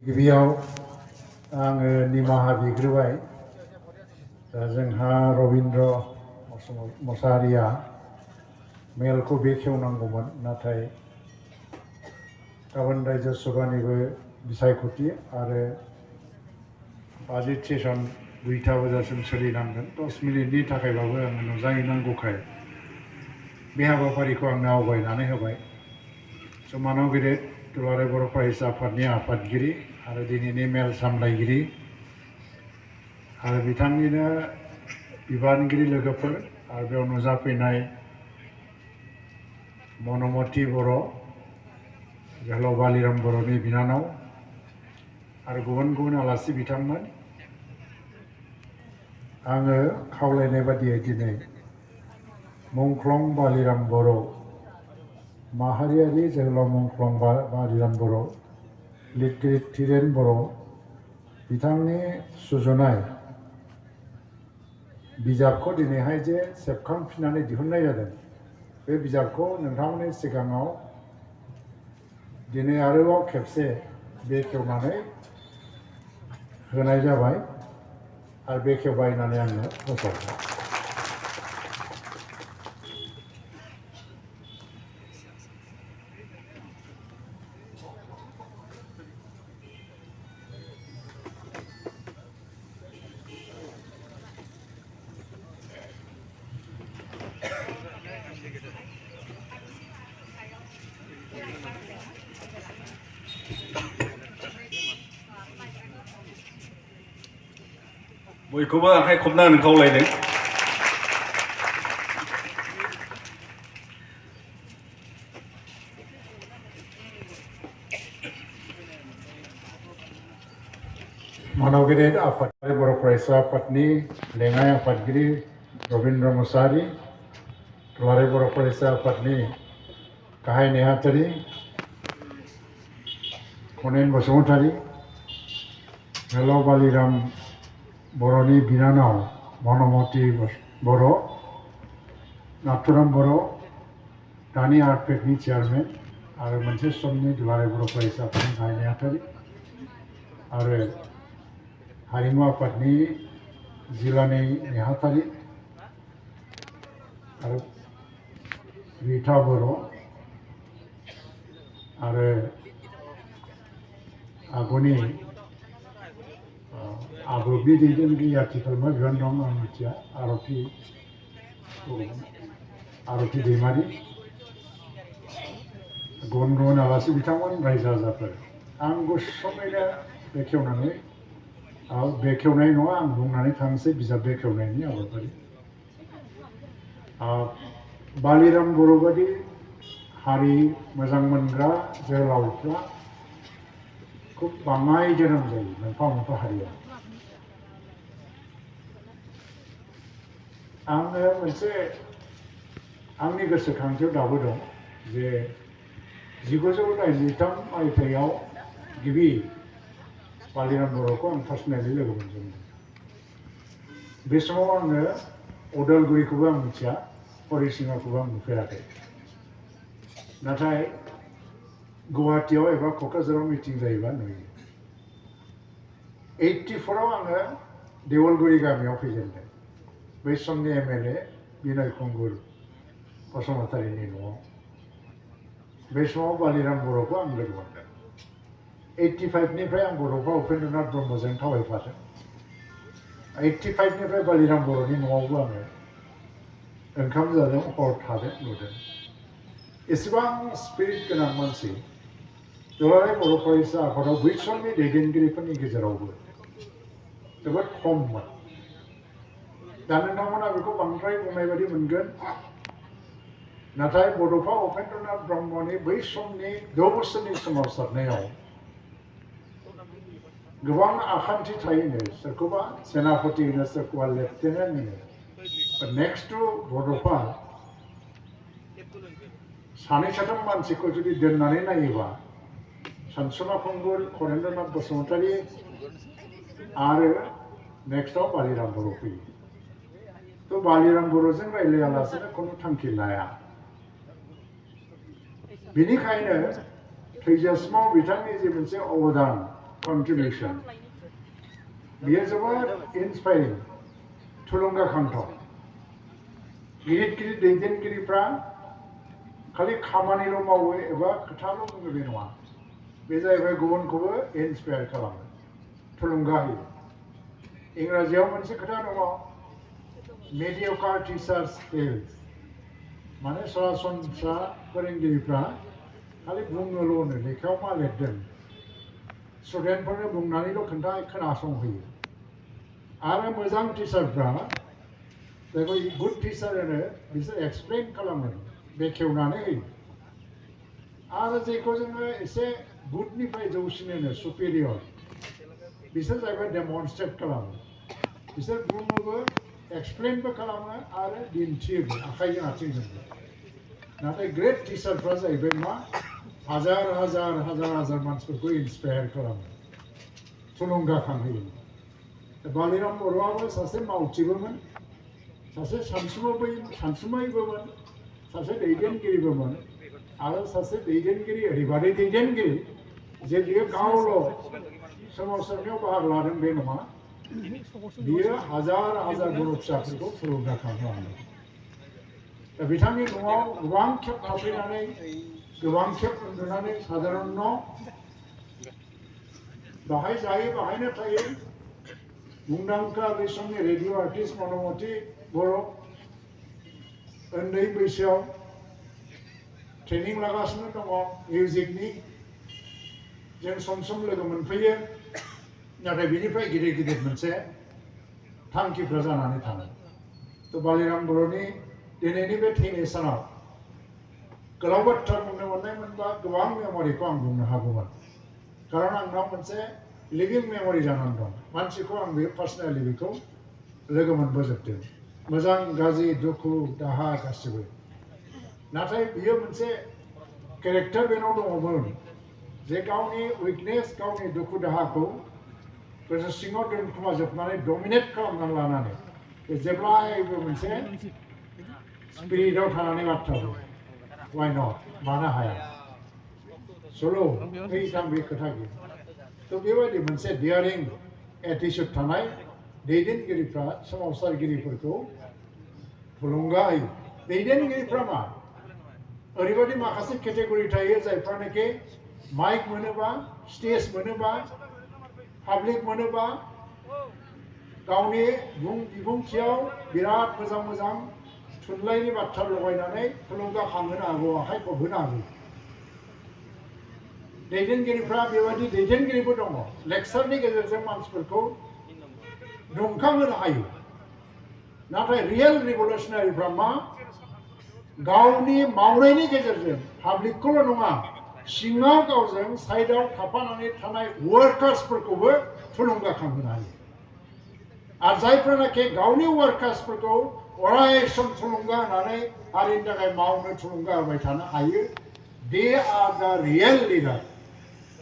गिबियाव आङो निमाहा बिग्रोबाय जोंहा रबीन्द्र मोसाहारिया मेलखौ बेखेवनांगौमोन नाथाय गाबोन रायजो सभानिबो बिसायख'थि आरो बाजेट सेसन 2टा बाजासिम सोलिनांगोन 10 मिनिटनि थाखायबाबो आङो नुजाहैनांगौखाय बे हाबाफारिखौ आंनो आवगायनानै होबाय समानाव गेदेर दुलाराय बर' फरायसा आफादनि आफादगिरि आरो दिनैनि मेल सामलायगिरि आरो बिथांनिनो बिबानगिरि लोगोफोर आरो बेयाव नुजाफैनाय मनमती बर' जहलाव बालिराम बर'नि बिनानाव आरो गुबुन गुबुन आलासि बिथांमोन आङो खावलायनाय बादियै दिनै मुंख्लं बालिराम बर' माहारियारि जोहोलाव मुंख्लं बालिराम बर' लिरगिरि धीरेन बर' बिथांनि सुजुनाय बिजाबखौ दिनैहाय जे सेबखांफिननानै दिहुननाय जादों बे बिजाबखौ नोंथांमोननि सिगाङाव दिनै आरोबाव खेबसे बेखेवनानै होनाय जाबाय आरो बेखेवबाय होननानै आङो फोसावबाय बयखौबो आखाइ खबना होनो खावलायदों मानव गेदेर आफाद बर' फरायसा आफादनि लेङाइ आफादगिरि रबीन्द्र मोसाहारि दुलाराय बर' फरायसा आफादनि गाहाय नेहाथारि खनेन बसुमतारी जोहोलाव बालिराम बर'नि बिनानाव मनमती बर' नाथुराम बर' दानि आर्टपेकनि चेयारमेन आरो मोनसे समनि दुलाराय बर' फरायसा आफादनि गाहाय नेहाथारि आरो हारिमु आफादनि जिल्लानि नेहाथारि आरो रिता बर' आरो आगुनि आबोबनि दैदेनगिरि आथिखाल मा बिबान दं आं मिथिया आरती दैमारि गुबुन गुबुन आलासि बिथांमोन रायजो राजाफोर आं गुसुङैनो बेखेवनानै बेखेवनाय नङा आं बुंनानै थांसै बिजाब बेखेवनायनि हाबाफारि बालिराम बर' बायदि हारि मोजां मोनग्रा जोहोलावफ्रा खुब बाङाय जोनोम जायो मोनफा मोनफा हारिया आङो मोनसे आंनि गोसोखांथियाव दाबो दं जे 1993 मायथाइयाव गिबि बालिराम बर'खौ आं पार्सनेलि लोगो मोनदोंमोन बे समाव आङो उदालगुरिखौबो आं मिथिया हरिसिङाखौबो आं नुफेराखै नाथाय गुवाहाटीयाव एबा क'क्राझाराव मिटिं जायोबा नुयो 84आव आङो देवलगुरि गामियाव फैजेनदों बै समनि MLA बिनय खुंगुर बसुमतारीनि न'आव बे समाव बालिराम बर'खौ आं लोगो मोनदों 85निफ्राय आं बड'फा उपेन्द्रनाथ ब्रह्मजों थाबायफादों 85निफ्राय बालिराम बर'नि न'आवबो आङो ओंखाम जादों हर थादों नुदों एसेबां स्पिरिट गोनां मानसि दुलाराय बर' फरायसा आफादाव बै समनि दैदेनगिरिफोरनि गेजेरावबो जोबोद खममोन दा नोंथांमोना बेखौ बांद्राय बुंनाय बायदि मोनगोन नाथाय बड'फा उपेन्द्रनाथ ब्रह्मनि बै समनि 6 बोसोरनि सोमावसारनायाव गोबां आखान्थि थायोनो सोरखौबा सेनापति होनो सोरखौबा लेफ्टेनेन्ट होनो नेक्स्ट टु बड'फा सानै साथाम मानसिखौ जुदि दोननानै नायोबा सानसुमा खुंगुर खनेन्द्रनाथ बसुमतारी आरो नेक्स्टआव बालिराम बर' फैयो तो बालिराम बर'जों रायज्लायालासेनो खुनु थांखि लाया बेनिखायनो थैजासिमाव बिथांनि जे मोनसे अबदान contribution. बियो जोबोद inspiring, थुलुंगाखांथाव. गिदिर दैदेनगिरिफ्रा खालि खामानिल' मावो एबा खोथाल' बुङो बे नङा. बे जाहैबाय गुबुनखौबो इन्सपायार खालामो, थुलुंगा होयो. इंराजियाव मोनसे खोथा दङ, mediocre teachers fails. माने सरासनस्रा फोरोंगिरिफ्रा खालि बुङोल'नो लेखायाव मा लिरदों स्टुडेन्टफोरनो बुंनानैल' खोनासंहोयो. आरो मोजां टिचारफ्रा जायखौ गुड टिचार होनो बिसोर एक्सप्लेन खालामो, बेखेवनानै होयो. आरो जेखौ जोङो एसे गुडनिफ्राय जौसिन होनो सुपेरियर, बिसोर जाहैबाय डेमनस्ट्रेट खालामो. बिसोर बुङोबो एक्सप्लेनबो खालामो आरो दिन्थियोबो आखाइजों आथिंजोंबो. नाथाय ग्रेट टिचारफ्रा जाहैबाय मा हाजार मानसिफोरखौ इन्सपायार खालामो, थुलुंगाखांहोयो. बालिराम बर'आबो सासे मावथिबोमोन, सासे सानसुमैबोमोन, सासे दैदेनगिरिबोमोन. आरो सासे दैदेनगिरि ओरैबादि दैदेनगिरि जे बियो गावल' सोमावसारनायाव बाहागो लादों बे नङा, बियो हाजार बर' फिसाफोरखौ थुलुंगाखांहोदों. दा बिथांनि न'आव गोबां खेब थाफैनानै गोबां खेब उन्दुनानै साधारन न' बाहाय जायो बाहायनो थायो. मुंदांखा बे समनि रेडिअ आर्टिस्ट मनमती बर' उन्दै बैसोआव ट्रेनिं लागासिनो दङ मिउजिकनि. जों सम लोगो मोनफैयो, नाथाय बिनिफ्राय गिदिर मोनसे थांखिफ्रा जानानै थाङो. थ' बालिराम बर'नि दिनैनि बे थैनाय सानाव गोलाव बाथ्रा बुंनो मोननायमोनबा गोबां मेम'रिखौ आं बुंनो हागौमोन. खारन आंनाव मोनसे लिभिं मेम'रि जानानै दं. मानसिखौ आं बे पार्सनेलि बेखौ लोगो मोनबोजोबदों, मोजां गाज्रि दुखु दाहा गासिबो. नाथाय बियो मोनसे केरेक्टार बेनाव दङमोन जे गावनि उइकनेस, गावनि दुखु दाहाखौ गोसो सिङाव दोनखुमाजोबनानै डमिनेट खालामनानै लानानै जेब्लायबो मोनसे स्पिरिटआव थानानै बाथ्रा बुङो. वाइ नट, मानो हाया, सल' फैथां बे खोथा गैया. थ' बेबायदि मोनसे डियारिं एटिट्युड थानाय दैदेनगिरिफ्रा सोमावसारगिरिफोरखौ थुलुंगा होयो. दैदेनगिरिफ्रा मा ओरैबायदि माखासे केटेगरि थायो जायफ्रानोखि माइक मोनोबा, स्टेज मोनोबा, पाब्लिक मोनोबा गावनि बिबुंथियाव बिराद मोजां थुनलाइनि बाथ्रा लगायनानै थुलुंगाखांहोनो हागौ, आखाइ खबहोनो हागौ. दैदेनगिरिफ्रा बेबायदि दैदेनगिरिबो दङ, लेक्सारनि गेजेरजों मानसिफोरखौ दुंखांहोनो हायो. नाथाय रियेल रिभलिउसनारिफ्रा मा गावनि मावनायनि गेजेरजों पाब्लिकखौल' नङा, सिङाव गावजों साइडआव थाफानानै थानाय वार्कार्सफोरखौबो थुलुंगाखांहोनो हायो. आरो जायफ्रानाखि गावनि वार्कार्सफोरखौ अराय सम थुलुंगा होनानै हारिनि थाखाय मावनो थुलुंगा होबाय थानो हायो, they are the real leader.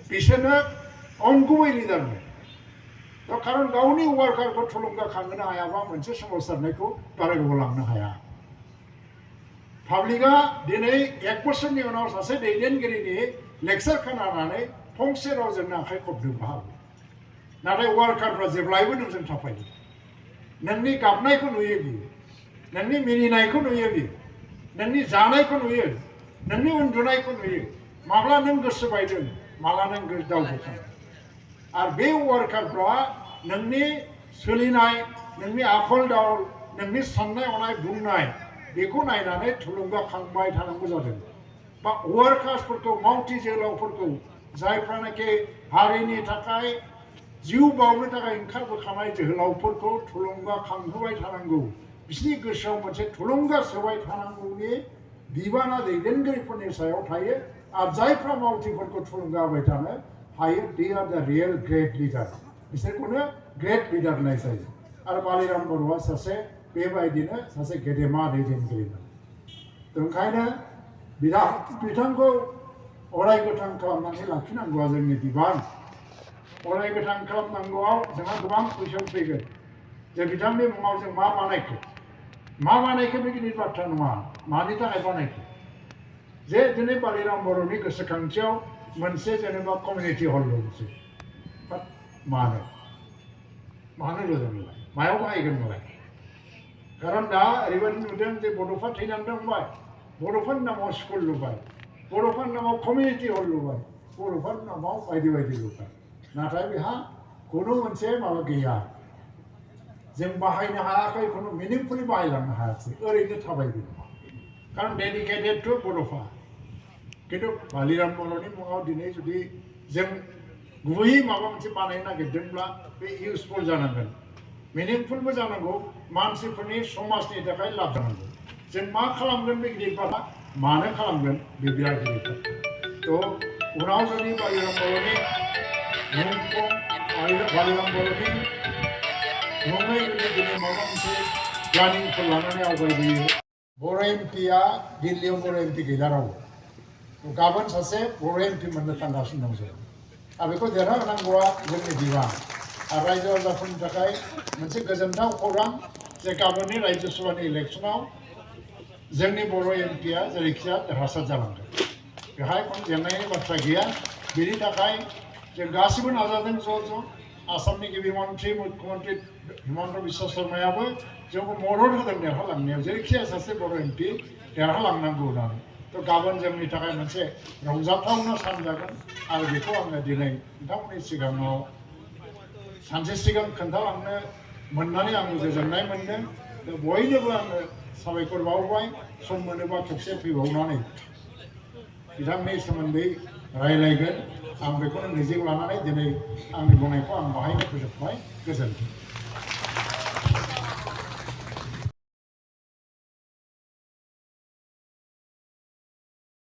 बिसोरनो अंगुबै लिडारमोन. खारन गावनि वार्कारखौ थुलुंगाखांहोनो हायाबा मोनसे सोमावसारनायखौ बारा गोबाव लांनो हाया. पाब्लिकआ दिनै 1 बोसोरनि उनाव सासे दैदेनगिरिनि लेक्सार खोनानानै फंसे रावजोंनो आखाइ खबनोबो हागौ. नाथाय वार्कारफ्रा जेब्लायबो नोंजों थाफायो. नोंनि गाबनायखौ नुयो बियो, नोंनि मिनिनायखौ नुयो बियो, नोंनि जानायखौ नुयो, नोंनि उन्दुनायखौ नुयो. माब्ला नों गोसो बायदों, माब्ला नों दावबोखाङो. आरो बे वार्कारफ्रा नोंनि सोलिनाय, नोंनि आखल दावल, नोंनि साननाय हनाय बुंनाय बेखौ नायनानै थुलुंगाखांबाय थानांगौ जादों. बा वार्कार्सफोरखौ, मावथि जोहोलावफोरखौ जायफ्रानाखि हारिनि थाखाय जिउ बावनो थाखाय ओंखारबोखानाय जोहोलावफोरखौ थुलुंगाखांहोबाय थानांगौ. बिसोरनि गोसोआव मोनसे थुलुंगा सोबाय थानांगौनि बिबाना दैदेनगिरिफोरनि सायाव थायो. आरो जायफ्रा मावथिफोरखौ थुलुंगा होबाय थानो हायो, they are the real great leader. बिसोरखौनो ग्रेट लिडार होननाय जायो. आरो बालिराम बर'आ सासे बेबायदिनो सासे गेदेमा दैदेनगिरिमोन. ओंखायनो बिथांखौ अराय गोथां खालामनानै लाखिनांगौआ जोंनि बिबान. अराय गोथां खालामनांगौआव जोंहा गोबां कुइसन फैगोन जे बिथांनि मुङाव जों मा बानायखो बे गिदिर बाथ्रा नङा, मानि थाखाय बानायखो. जे दिनै बालिराम बर'नि गोसोखांथियाव मोनसे जेनेबा कमिउनिटि हल दंसै, बा मानो लुदों नोंलाय मायाव बाहायगोन नोंलाय खारन दा ओरैबायदि नुदों जे बड'फा थैनानै दंबाय बड'फानि नामाव स्कुल लुबाय बड'फानि नामाव कमिउनिटि हल लुबाय बड'फानि नामाव बायदि बायदि लुबाय नाथाय बेहा खुनु मोनसे माबा गैया जों बाहायनो हायाखै खुनु मिनिंफुलि बाहायलांनो हायाखै ओरैनो थाबाय बे खारन डेडिकेटेड टु बड'फा किन्तु बालिराम बर'नि मुङाव दिनै जुदि जों गुबैयै माबा मोनसे बानायनो नागिरदोंब्ला बे इउजफुल जानांगोन मिनिंफुलबो जानांगौ मानसिफोरनि समाजनि थाखाय लाब जानांगौ जों मा खालामगोन बे गिदिर बाथ्रा मानो खालामगोन बे बिराद गिदिर बाथ्रा तो उनाव जुदि बालिराम बर'नि मुंख्लं बालिराम बर'नि मुङै जुदि दिनै माबा मोनसे प्लानिंफोर लानानै आवगायबोयो बर' एमपिआ दिल्लीयाव बर' एमपि गैला रावबो गाबोन सासे बर' एमपि मोननो थांगासिनो दं जों आरो बेखौ देरहाहोनांगौआ जोंनि बिबान आरो रायजो राजाफोरनि थाखाय मोनसे गोजोनथाव खौरां जे गाबोननि रायजो सभानि इलेक्सनाव जोंनि बर' एमपिआ जेरैखिजाया देरहासार जालांगोन बेहाय खुनु जेंनानि बाथ्रा गैया बेनि थाखाय जों गासिबो नाजादों ज' आसामनि गिबि मन्थ्रि मुख्यमन्थ्रि हिमन्त बिश्व शर्मायाबो जोंखौ मदद होदों देरहालांनायाव जेरैखिजाया सासे बर' एमपि देरहालांनांगौ होननानै तो गाबोन जोंनि थाखाय मोनसे रंजाथावना सान जागोन आरो बेखौ आङो दिनै नोंथांमोननि सिगाङाव सानसे सिगां खोन्थालांनो मोननानै आङो गोजोननाय मोनदों बयनोबो आङो साबायखर बावबाय सम मोनोबा खेबसे फैबावनानै बिथांनि सोमोन्दै रायलायगोन आं बेखौनो मिजिं लानानै दिनै आंनि बुंनायखौ आं बाहायनो फोजोबबाय गोजोन्थों